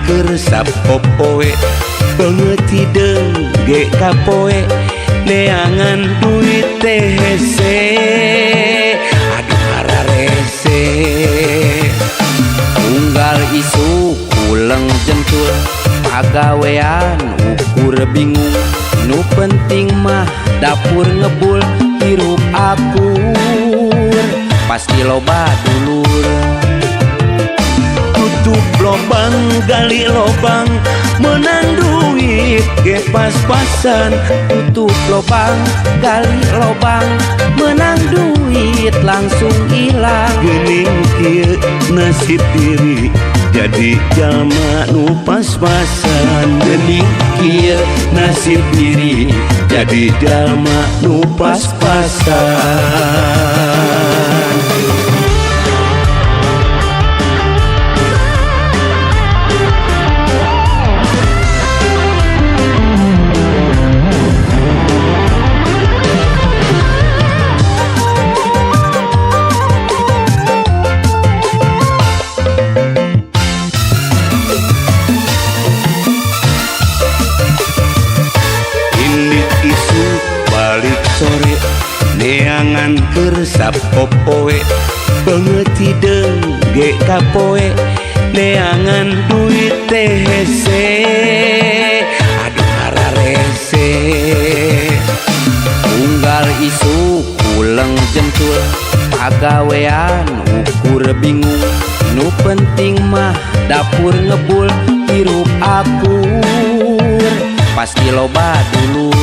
keur sapopoe beungeut hideung ge kapoe neangan duit teh hese aduh hararese. Unggal isuk kuleng jentul pagawean ukur bingung nu penting mah dapur ngebul hirup akur pasti loba dulur. Tutup lobang gali lobang menang duit ge pas-pasan. Tutup lobang gali lobang menang duit langsung hilang. Geuning kieu nasib diri jadi jalma nu pas-pasan. Geuning kieu nasib diri jadi jalma nu pas-pasan. Sore neangan keur sapopoe beungeut hideung ge kapoe neangan duit teh hese aduh hararese. Unggal isuk kuleng jentul pagawean ukur bingung nu penting mah dapur ngebul hirup akur pasti loba dulur.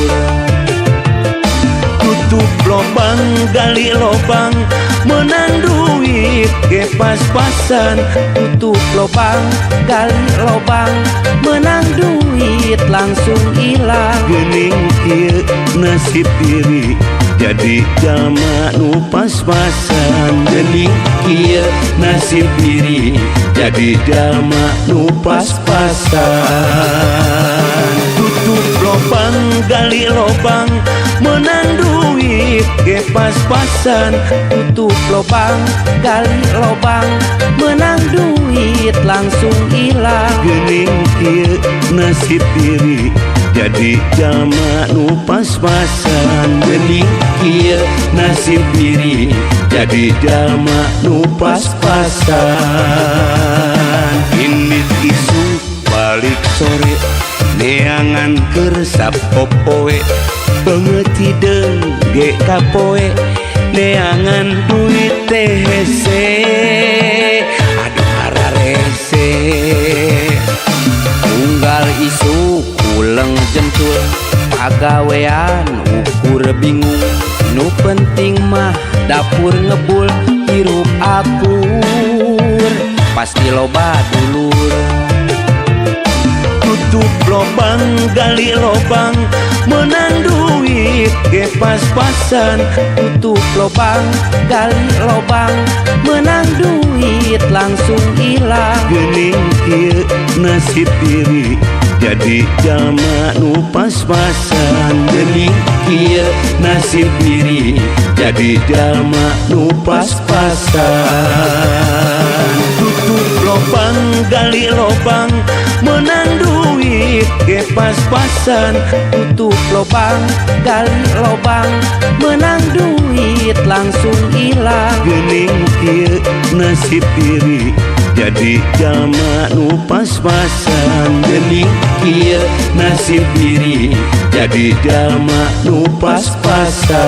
Tutup lobang gali lobang menang duit ge pas-pasan. Tutup lobang gali lobang menang duit langsung hilang. Geuning kieu nasib diri jadi jalma nu pas-pasan. Geuning kieu nasib diri jadi jalma nu pas-pasan. Tutup lobang gali lobang menang duit ge pas-pasan. Tutup lobang gali lobang menang duit langsung hilang. Geuning kieu nasib diri jadi jalma nu pas-pasan. Geuning kieu nasib diri jadi jalma nu pas-pasan. Indit isuk balik sore neangan keur sapopoe beungeut hideung ge kapoe neangan duit teh hese aduh hararese. Unggal isuk kuleng jentul pagawean ukur bingung nu penting mah dapur ngebul hirup akur pasti loba dulur. Tutup lobang gali lobang menang duit ge pas-pasan. Tutup lobang gali lobang menang duit langsung hilang. Geuning kieu nasib diri jadi jalma nu pas-pasan. Geuning kieu nasib diri jadi jalma nu pas-pasan. Tutup lobang gali lobang menang duit ge pas-pasan. Tutup lobang gali lobang menang duit langsung hilang. Geuning kieu nasib diri jadi jalma nu pas-pasan. Geuning kieu nasib diri jadi jalma nu pas-pasan.